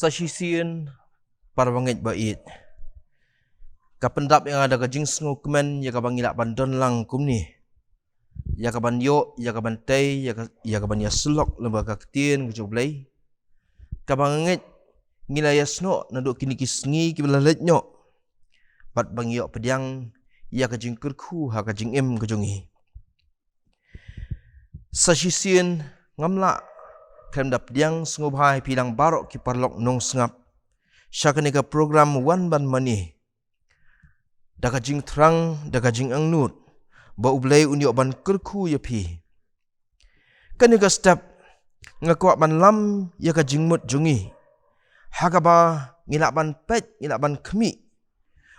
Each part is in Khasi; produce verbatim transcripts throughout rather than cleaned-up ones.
Sa shisien, para bangeit ba ïeit, ka pyndap ïa nga da ka jingsngewkmen ïa kaba ngi lah ban don lang kumne, ïa kaban ïoh, ïa kaban tei, ïa ka, ïa kaban ïasyllok lyngba ka ktien ka jong U Blei. Kaba nga ngeit ngi la ïasnoh naduh kine ki sngi kiba la leit noh, bad ba ngi ïoh pdiang ïa ka jingkyrkhu ha ka jingim ka jong ngi. Sa shisien ngam lah khlem da pdiang sngewbha ïa phi lang baroh ki paralok nongsngap sha kane ka program Wan Ban Mane, da ka jingthrang, da ka jingangnud ba U Blei un ïoh ban kyrkhu ïa phi. Kane ka step nga kwah ban lam ïa ka jingmut jong ngi, ha kaba ngi lah ban peit, ngi lah ban khmih,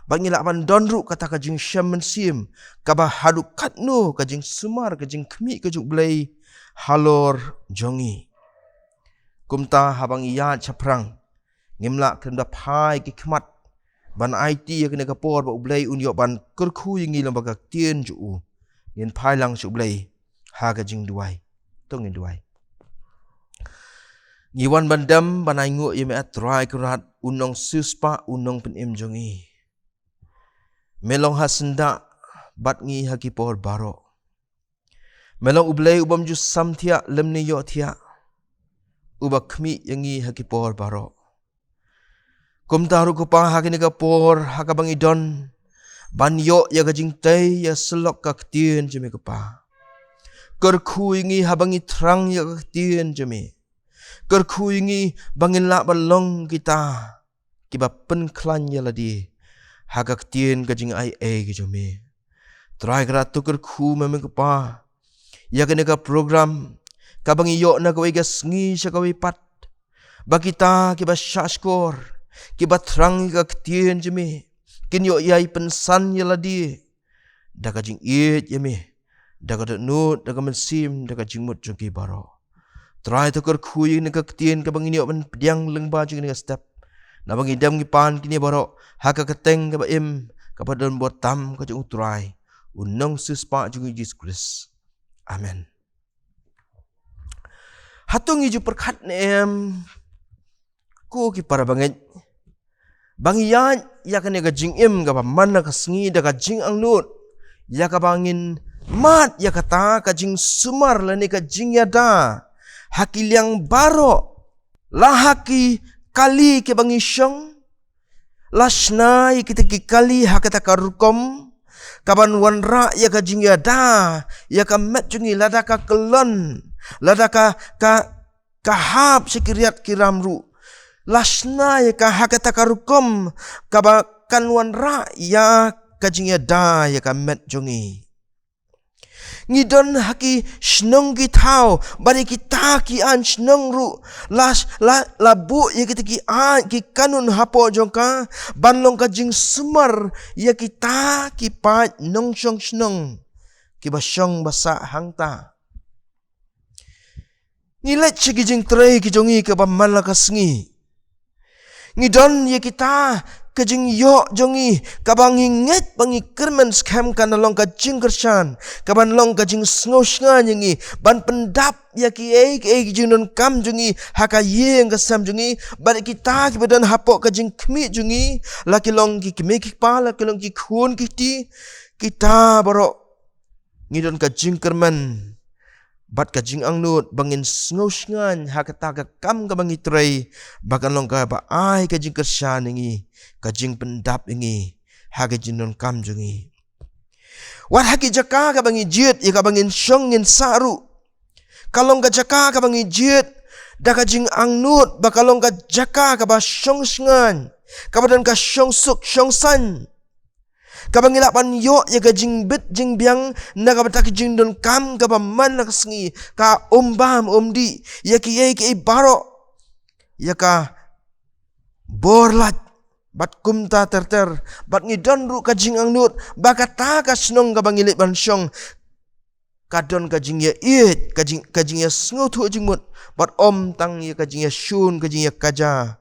bad ngi lah ban don ruh kata ka jingshem mynsiem kaba haduh katno ka jingsumar, ka jingkhmih ka jong U Blei halor jong ngi. Kumta haba ngi ïaid shaphrang, ngim lah khlem da phai ki khmat ban aiti ïa kane ka por ba U Blei un ïoh ban kyrkhu ïa ngi lyngba ka ktien jong u. Ngin phai lang sha U Blei ha ka jingduwai. To ngin duwai. Ngi wan ban dem ban ainguh ïa me, A Trai Kynrad, u nongsiewspah, u nongpynim jong ngi. Me long ha syndah bad ngi ha ki por baroh. Me long U Blei u bym ju samthiah lymne ïohthiah, uba khmih ïa ngi ha ki por baroh. Kumta ruh Kpa, ha kane ka por ha kaba ngi don ban ïoh ïa ka jingtei ïasyllok ka ktien jong me Kpa, kyrkhu ïa ngi haba ngi thrang ïa ka ktien jong me. Kyrkhu ïa ngi ba ngin lah ban long kita kiba pynkhlaiñ ïa lade ha ka ktien ka jingai ei ka jong me. Trai Kynrad, to kyrkhu me, me Kpa, ïa kane ka program kaba ngi ïoh na kawei ka sngi sha kawei pat, ba kita kiba shahshkor, kiba thrang ïa ka ktien jong me, kin ïoh ïai pynsan ïa lade da ka jingïeit ïa me, da ka dohnud, da ka mynsiem, da ka jingmut jong ki baroh. Trai, to kyrkhu ïa kane ka ktien kaba ngin ïoh ban pdiang lyngba jong kane ka step, naba ngi dem ngi pan kine baroh ha ka kyrteng kaba im, kaba don bor tam, ka jong U Trai, u nongsiewspah jong ngi Jisu Khrist. Amen. Hato ngi ju pyrkhat ne em, ko ki para bangeit, ba ngi ïaid ïa kane ka jingim kaba man la ka sngi da ka jingangnud ïa kaba ngin mad ïa kata ka jingsumar lane ka jingïada ha ki liang baroh, la ha ki kali kiba ngi shong, la shna ïa kita ki kali ha kata ka rukom kaban wanrah ïa ka jingïada ïa ka met jong ngi, lada ka kyllon, lada ka, ka, ka hap sha ki riat ki ram ruh, la shna ïa ka ha kata ka rukom kaba kan wanrah ïa ka jingïada ïa ka met jong ngi. Ngi don ha ki shnong ki thaw, bad ïa kita ki aiñ shnong ruh la, la, la buh ïa kita ki aiñ ki kanun hapoh jong ka ban long ka jingsumar ïa kita ki paid nongshong shnong kiba shong ba sah hangta. Ngi leit sha ki jingtrei ki jong ngi kaba man la ka sngi. Ngi don ïa kita ka jingïoh jong ngi kaba ngi ngeit ba ngi kyrmen skhem kan long ka jingkyrshan, kaban long ka jingsngewsngaiñ ïa ngi ban pyndap ïa kiei kiei ki jingdonkam jong ngi ha ka ïing ka sem jong ngi, bad ïa kita kiba don hapoh ka jingkhmih jong ngi, la ki long ki kmie ki kpa, la ki long ki khun ki kti, kita baroh ngi don ka jingkyrmen bad ka jingangnud ba ngin sngewsngaiñ ha kata ka kam kaba ngi trei, ba kan long kaba ai ka jingkyrshan ïa ngi, ka jingpyndap ïa ngi ha ka jingdonkam jong ngi. Wat ha ki jaka kaba ngi jied, ïa kaba ngin shong ngin sah ruh, ka long ka jaka kaba ngi jied da ka jingangnud ba ka long ka jaka kaba shongshngaiñ, kaba don ka shongsuk shongsaiñ, kaba ngi lah ban ïoh ïa ka jingbit jingbiang na kaba ta ka jingdonkam kaba man la ka sngi, ka um bam um dih, ïa kiei kiei baroh, ïa ka bor lait, bad kumta ter ter, bad ngi don ruh ka jingangnud ba kata ka shnong kaba ngi leit ban shong ka don ka jingïaieit, ka jing, ka jingïasngewthuh jingmut, bad ym tang ïa ka jingïashun, ka jingïakajia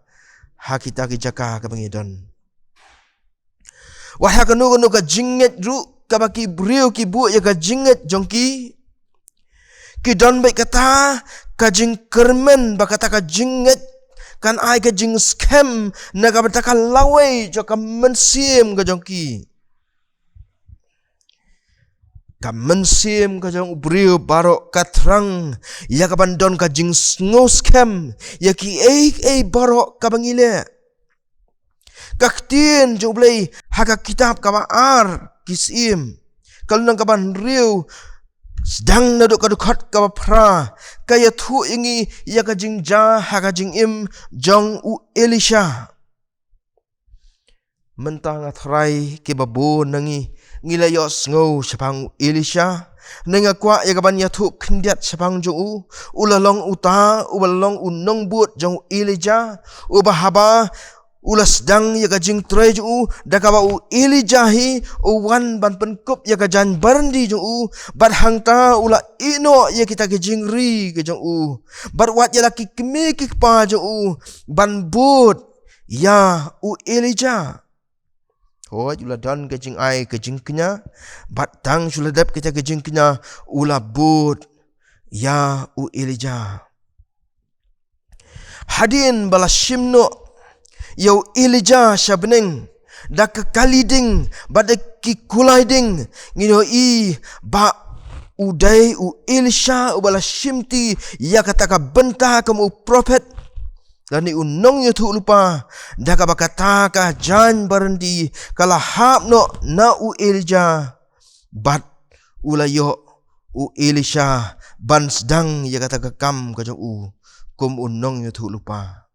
ha kita ki jaka kaba ngi don. Wat ha kano kano ka jingngeit ruh kaba ki briew ki buh ïa ka jingngeit jong ki, ki don beit kata ka jingkyrmen ba kata ka jingngeit kan ai ka jingskhem na ka bynta ka lawei jong ka mynsiem ka jong ki. Ka mynsiem ka jong u briew baroh ka thrang ïa ka ban don ka jingsngewskhem ïa kiei kiei baroh kaba ngi leh. Ka ktien jong U Blei ha ka kitab kaba ar Ki Syiem, ka lynnong kaba hynriew, sdang naduh ka dkhot kaba phra, ka ïathuh ïa ngi ïa ka jingjia ha ka jingim jong u Elisha. Mynta nga thrai kiba bun na ngi, ngi la ïohsngew shaphang u Elisha. Hynrei nga kwah ïa ka ban ïathuh khyndiat shaphang jong u. U la long uta uba la long u nongbud jong u Elijah, uba haba u la sdang ïa ka jingtrei jong u, da kaba u Elijah hi u wan ban pynkup ïa ka jaiñ barandi jong u, bad hangta u la ïehnoh ïa kita ki jingri ki jong u, bad wat ïa la ki kmie ki kpa jong u ban bud ïa u Elijah. Hooid, u la don ka jingai ka jingkñia, bad tang shu la dep kita ka jingkñia, u la bud ïa u Elijah. Hadien ba la shim noh ïa u Elijah sha bneng da ka kali ding bad da ki kulai ding, ngin ïohi ba u dei u Elisha uba la shimti ïa kata ka bynta kum u prophet, lane u nongïathuhlypa, da kaba kata ka jaiñ barandi ka la hap noh na u Elijah, bad u la ïoh u Elisha ban sdang ïa kata ka kam ka jong u kum u nongïathuhlypa.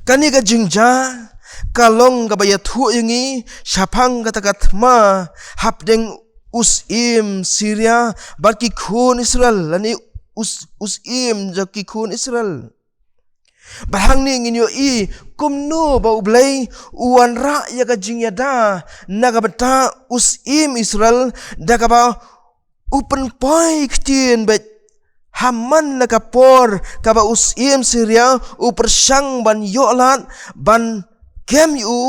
Kane ka jingjia ka long kaba ïathuh ïa ngi shaphang kata ka thma hapdeng u syiem Syria bad ki khun Israel, lane u s-, u syiem jong ki khun Israel. Bad hangne ngin ïohi kumno ba U Blei u wanrah ïa ka jingïada na ka bynta u syiem Israel, da kaba u pynpoi ktien beit ha man la ka por kaba u syiem Syria u pyrshang ban ïoh lad ban kem ïa u.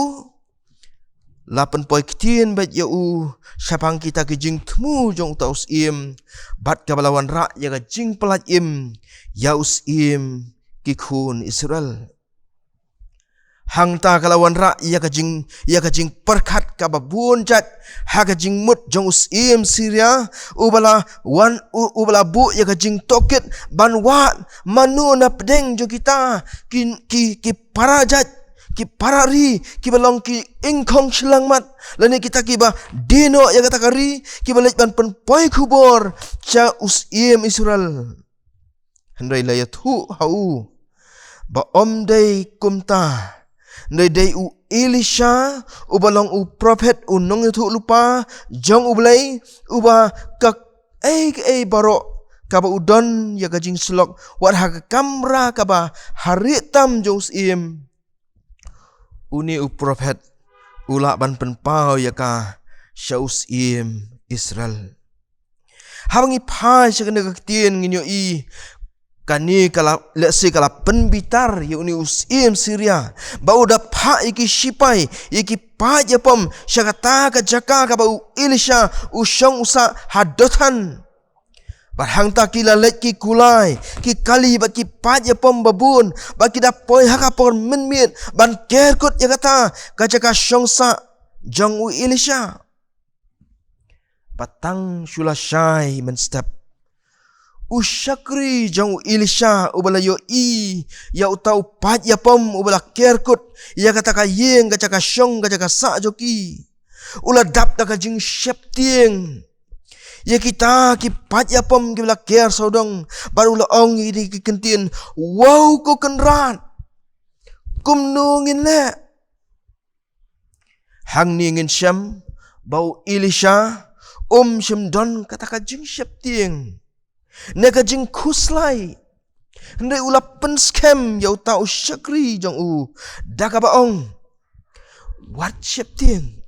La pynpoi ktien beit ïa u shaphang kita ki jingthmu jong uta u syiem, bad kaba la wanrah ïa ka jingpyllait im ïa u syiem ki khun Israel. Hangta ka la wanrah ïa ka jing, ïa ka jingpyrkhat kaba bun jait ha ka jingmut jong u syiem Syria, uba la wan, u-, uba la buh ïa ka jingtohkit ban wad mano na pdeng jong kita ki, ki, ki para jait, ki para ri, kiba long ki ingkhong shyllangmat, lane kita kiba die noh ïa kata ka ri, kiba leit ban pynpoi khubor sha u syiem Israel. Hynrei la ïathuh ha u ba ym dei kumta. Hynrei dei u Elisha, uba long u prophet, u nongïathuhlypa jong U Blei, uba kaei kaei baroh kaba u don ïa ka jingsyllok, wat ha ka kamra kaba ha ri tam jong u syiem, une u prophet u lah ban pynpaw ïa ka sha u syiem Israel. Haba ngi phai sha kane ka ktien, ngin ïohi kane ka la, lehse ka la pynbitar ïa une u syiem Syria, ba u da phah ïa ki shipai, ïa ki paid ïapom sha kata ka jaka kaba u Elisha u shong u sah ha Dothan. Bad hangta ki la leit ki kulai, ki kali bad ki paid ïapom babun, bad ki da poi ha ka por mynmiet ban ker kut ïa kata ka jaka shong sah jong u Elisha. Bad tang shu lashai mynstep, u shakri jong u Elisha uba la ïohi ïa uta u paid ïapom uba la ker kut ïa kata ka ïing, ka jaka shong, ka jaka sah jong ki, u la dap da ka jingsheptieng ïa kita ki paid ïapom kiba la ker sawdong, bad u la ong ïa ki ktien, "Wow ko Kynrad, kumno ngin leh?" Hangne ngin shem ba u Elisha um shym don kata ka jingsheptieng ne ka jingkhuslai. Hynrei u la pynskhem ïa uta u shakri jong u da kaba ong, "Wat sheptieng,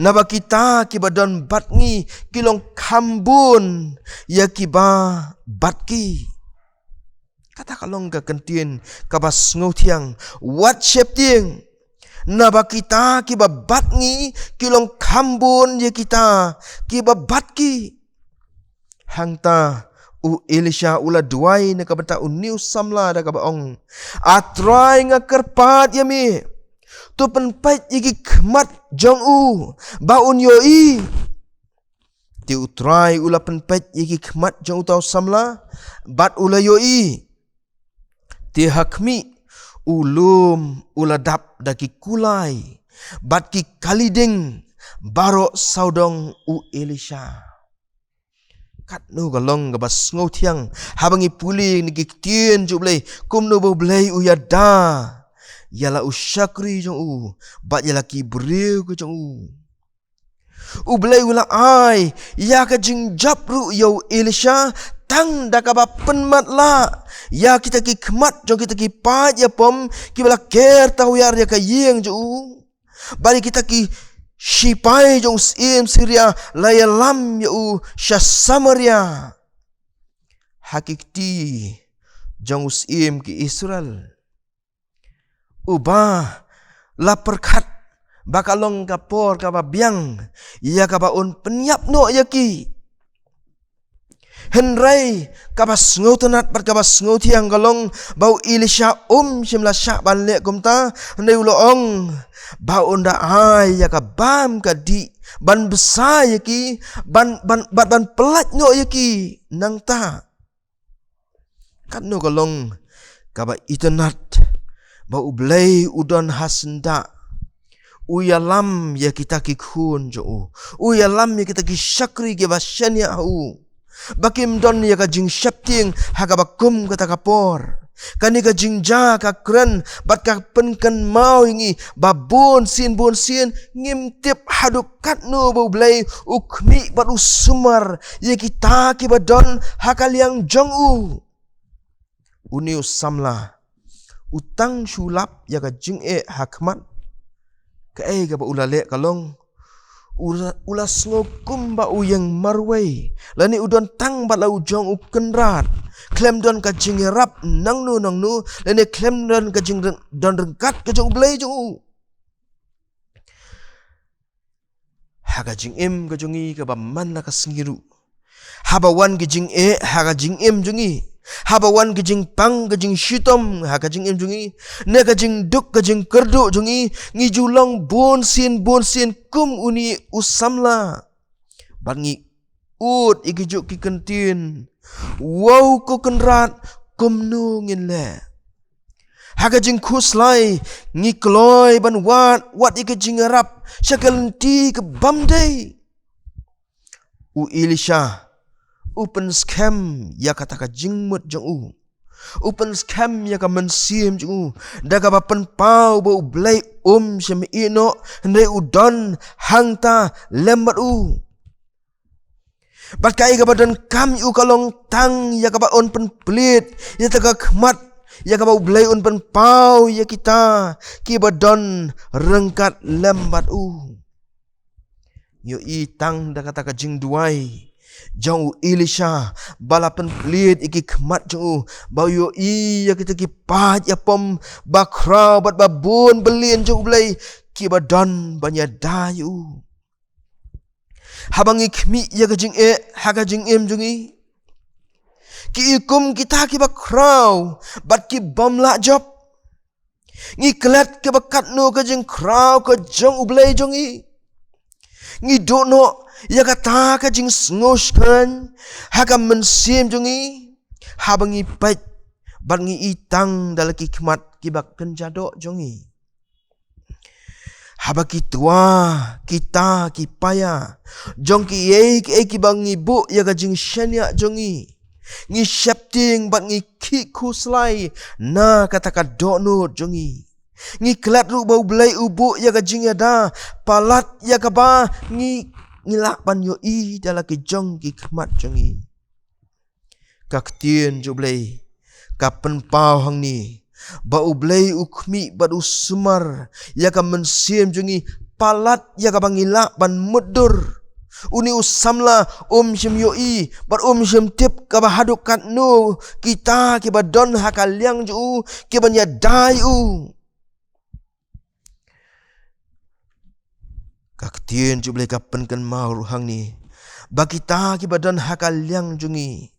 naba kita kiba don bad ngi ki long kham bun ïa kiba bad ki." Kata ka long ka ktien kaba sngewthiang, "Wat sheptieng, naba kita kiba bad ngi ki long kham bun ïa kita kiba bad ki." Hangta U Elisha u la duwai na ka bynta une u samla da kaba ong, A Trai, nga kyrpad ïa me, to pynpeit ïa ki khmat jong u ba un ïohi. Te U Trai u la pynpeit ïa ki khmat jong uta u samla bad u la ïohi. Te ha khmih, u lum u la dap da ki kulai bad ki kali ding baroh sawdong u Elisha. Katno ka long kaba sngewthiang haba ngi pule na ki ktien jong U Blei, kumno ba U Blei u ïada ïa la u shakri jong u bad ïa la ki briew ka jong u. U Blei u la ai ïa ka jingjop ruh ïa u Elisha, tang da kaba pynmatlah ïa kita ki khmat jong kita ki paid ïapom kiba la ker tawiar ïa ka ïing jong u. Bad ïa kita ki shipai jong u syiem Syria la ïalam ïa u sha Samaria, ha ki kti jong u syiem ki Israel, uba la pyrkhat ba ka long ka por kaba biang ïa kaba un pynïap noh ïa ki. Hynrei kaba sngewtynnat bad kaba sngewthiang ka long ba u Elisha um shym la shah ban leh kumta, hynrei u la ong ba un da ai ïa ka bam ka dih ban bsa ïa ki, ban, ban, ban, ban pyllait noh ïa ki nangta. Katno ka long kaba itynnat ba U Blei u don ha syndah, u ïalam ïa kita ki khun jong u, u ïalam ïa kita ki shakri kiba shaniah ha u, ba kim don ïa ka jingsheptieng ha kaba kum kata ka por. Kane ka jingjia ka kren bad ka pynkynmaw ïa ngi ba bun sien bun sien ngim tip haduh katno ba U Blei u khmih bad u sumar ïa kita kiba don ha ka liang jong u. Une u samla u tang shu lap ïa ka jingeh ha khmat. Kaei kaba u la leh ka long, u la, u la sngew kumba u ïeng marwei, lane u don tang bad la u jong u kynrad, khlem don ka jingïarap nangno nangno, lane khlem don ka jingdon ryngkat ka jong U Blei jong u. Ha ka jingim ka jong ngi kaba man la ka sngi ruh, haba wan ka jingeh ha ka jingim jong ngi, haba wan ka jingpang ka jingshitom ha ka jingim jong ngi, ne ka jingduk ka jingkyrduh jong ngi, ngi ju long bun sien bun sien kum une u samla. Bad ngi ud ïa ki juk ki kyntien, wow ko Kynrad, kumno ngin leh? Ha ka jingkhuslai ngi kloi ban wad, wad ïa ka jingïarap sha ka lynti ka bym dei. U Elisha u pynskhem ïa kata ka jingmut jong u. U pynskhem ïa ka mynsiem jong u da kaba pynpaw ba U Blei um shym ïehnoh, hynrei u don hangta lem bad u. Bad kaei kaba donkam ïa u ka long tang ïa kaba un pynplied ïa kata ka khmat, ïa kaba U Blei un pynpaw ïa kita kiba don ryngkat lem bad u. Ïohi tang da kata ka jingduwai jong u Elisha ba la pynplied ïa ki khmat jong u, ba u ïohi ïa kita ki paid ïapom ba khraw bad ba bun byllian jong U Blei kiba don ban ïada ïa u. Haba ngi khmih ïa ka jingeh ha ka jingim jong ngi, ki i kum kita kiba khraw bad ki bym lah jop. Ngi klet kaba katno ka jingkhraw ka jong U Blei jong ngi. Ngi duh noh ïa kata ka jingsngewskhem ha ka mynsiem jong ngi, haba ngi peit bad ngi i tang da la ki khmat kiba kynja doh jong ngi. Haba ki twa, kita ki paia jong kiei kiei kiba ngi buh ïa ka jingshaniah jong ngi, ngi sheptieng bad ngi khih khuslai na kata ka dohnud jong ngi. Ngi klet ruh ba U Blei u buh ïa ka jingïada palat ïa kaba ngi, ngi lah ban ïohi da la ki jong ki khmat jong ngi. Ka ktien jong U Blei ka pynpaw hangne ba U Blei u khmih bad u sumar ïa ka mynsiem jong ngi palat ïa kaba ngi lah ban mutdur. Une u samla um shym ïohi bad um shym tip kaba haduh katno kita kiba don ha ka liang jong u ki ban ïada ïa u. Ka ktien jong U Blei ka pynkynmaw ruh hangne ba kita kiba don ha ka liang jong ngi,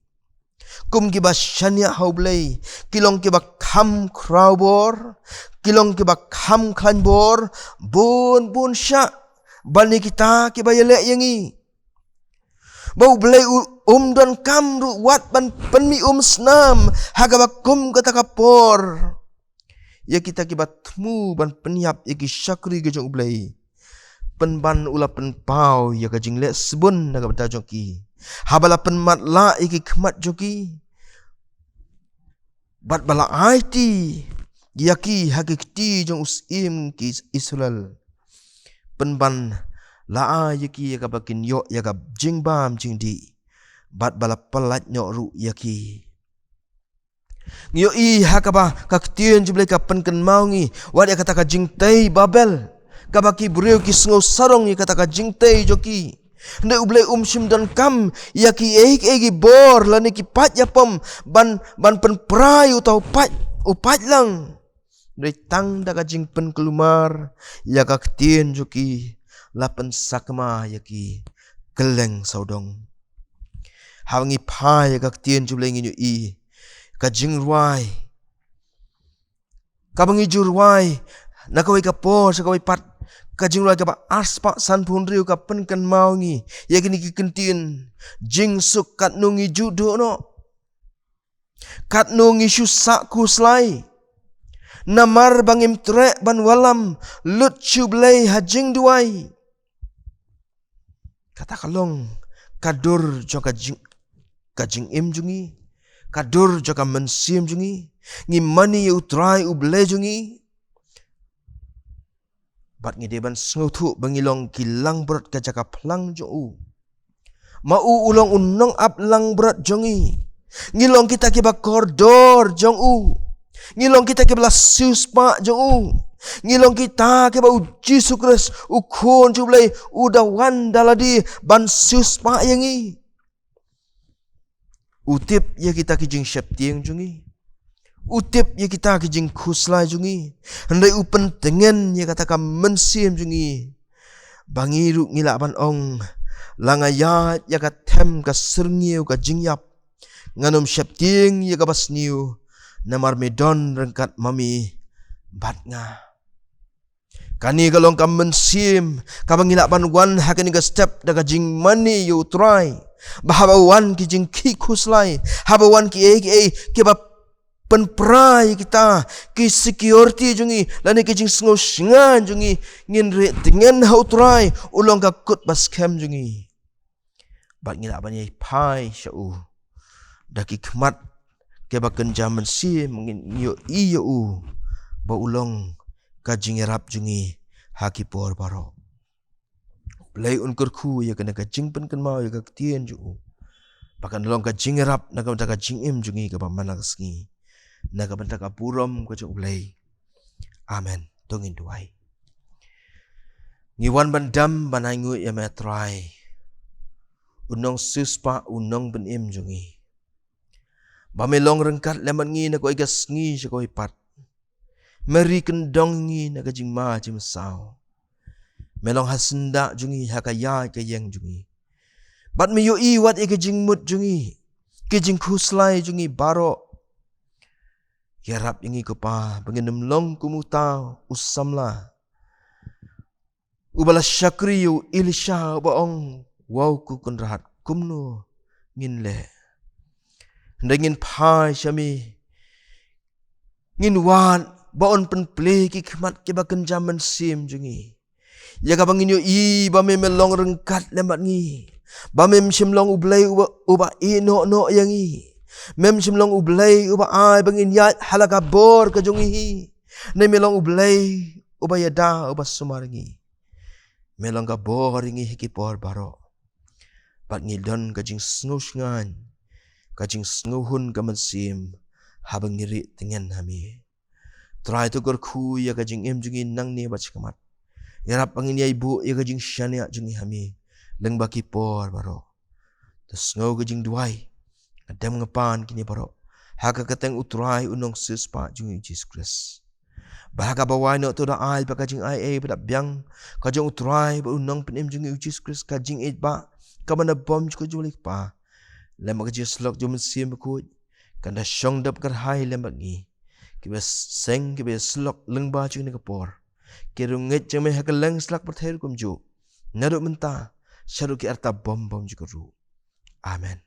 Kum kiba shaniah ha U Blei, ki long kiba kham khraw bor, ki long kiba kham khlaiñ bor, bun bun shah ban ïa kita kiba ïaleh ïa ngi. Ba U Blei u, um donkam ruh wat ban pynmih um snam ha kaba kum kata ka por ïa kita kiba thmu ban pynïap ïa ki shakri ka jong U Blei. Pynban u la pynpaw ïa ka jingleh sbun na ka bynta jong ki, haba la pynmatlah ïa ki khmat jong ki, bad ba la aiti ïa ki ha ki kti jong u syiem ki Israel. Pynban la ai ïa ki ïa kaba kin ïoh ïa ka jingbam jingdih, bad ba la pyllait noh ruh ïa ki. Ngi ïohi ha kaba ka ktien jong U Blei ka pynkynmaw ngi wat ïa kata ka jingtei Babel, kaba ki briew ki sngew sarong ïa kata ka jingtei jong ki. Hynrei U Blei um shym donkam ïa kiei kiei ki bor lane ki paid ïapom ban, ban pynpra ïa uta u paid, u paid lang. Hynrei tang da ka jingpynkulmar ïa ka ktien jong ki, la pynsakma ïa ki kylleng sawdong. Haba ngi phai ïa ka ktien jong U Blei ngi ïohi ka jingrwai kaba ngi ju rwai na kawei ka por sha kawei pat, ka jingrwai kaba arspah sanphew hynriew ka pynkynmaw ngi ïa kine ki kyntien: Jingsuk katno ngi ju duh noh, katno ngi shu sah khuslai. Namar ba ngim treh ban wallam, lut sha U Blei ha jingduwai. Kata ka long ka dur jong ka jing, ka jingim jong ngi, ka dur jong ka mynsiem jong ngi. Ngi mane ïa U Trai U Blei jong ngi, bad ngi dei ban sngewthuh ba ngi long ki langbrot ka jaka phlang jong u. Ma u u long u nongap langbrot jong ngi. Ngi long kita kiba kordor jong u. Ngi long kita kiba la siewspah jong u. Ngi long kita kiba U Jisu Khrist, U Khun jong U Blei, u da wan da lade ban siewspah ïa ngi. U tip ïa kita ki jingsheptieng jong ngi. U tip ïa kita ki jingkhuslai jong ngi. Hynrei u pyntngen ïa kata ka mynsiem jong ngi, ba ngi ruh ngi lah ban ong: La nga ïaid ïa ka them ka syrngiew ka jingïap, ngan ym sheptieng ïa kaba sniew, namar me don ryngkat ma me bad nga. Kane ka long ka mynsiem kaba ngi lah ban wan ha kane ka step da ka jingmane ïa U Trai. Ba haba wan ki jingkhih khuslai, haba wan kiei kiei kiba pynpra ïa kita ki security jong ngi lane ki jingsngew shngaiñ jong ngi, ngin rieh tngen ha U Trai, u long ka kut ba skhem jong ngi. Bad ngi lah ban ïai phai sha u da ki khmat kiba kynja mynsiem, ngin ïohi ïa u ba u long ka jingïarap jong ngi ha ki por baroh. U Blei un kyrkhu ïa kane ka jingpynkynmaw ïa ka ktien jong u, ba kan long ka jingïarap na ka bynta ka jingim jong ngi kaba man la ka sngi, na ka bynta ka burom ka jong U Blei. Amen. To ngin duwai. Ngi wan ban dem ban ainguh ïa me Trai, u nongsiewspah, u nongpynim jong ngi, ba me long ryngkat lem bad ngi na kawei ka sngi sha kawei pat. Me ri kyndong ngi na ka jingma jingmynsaw. Me long ha syndah jong ngi, ha ka ïaid ka ïeng jong ngi. Bad me ïohi wat ïa ka jingmut jong ngi, ka jingkhuslai jong ngi baroh. Ïarap ïa ngi ko Pa, ba ngin ym long kum uta u samla uba la shakri ïa u Elisha, uba ong: Wow ko Kynrad, kumno ngin leh? Hynrei ngin phai sha me, ngin wad ba un pynplie ki khmat kiba kynja mynsiem jong ngi, ïa kaba ngin ïohi ba me, me long ryngkat lem bad ngi, ba mem shym long U Blei uba, uba ïehnoh noh ïa ngi. Mem shym long U Blei uba ai ba ngin ïaid ha la ka bor ka jong ngi hi. Hynrei me long U Blei uba ïada, uba sumar ïa ngi. Me long ka bor ïa ngi ha ki por baroh. Bad ngi don ka jingsngew shngaiñ, ka jingsngewhun ka mynsiem, haba ngi rieh tngen ha me. Trai, to kyrkhu ïa ka jingim jong ngi nangne bad shakhmat. Ïarap ba ngin ïai buh ïa ka jingshaniah jong ngi ha me lyngba ki por baroh. To sngew ka jingduwai, nga dem nga pan kine baroh ha ka kyrteng U Trai, U Nongsiewspah jong ngi U Jisu Khrist. Ba ha kaba wai noh, to da ai ba ka jingaiei ba da biang ka jong U Trai bad U Nongpynim jong ngi U Jisu Khrist, ka jingïeit ba kaba na bym jukut jong U Blei Kpa, Lem bad ka jingïasyllok jong u Mynsiem Bakhuid kan da shong dap kyrhai lem bad ngi, kiba seng kiba ïasyllok lyngba jong kane ka por. Ki riewngeit jong me ha kylleng sla pyrthei ruh kumjuh, naduh mynta shaduh ki arta bym bym jong ka ruh. Amen.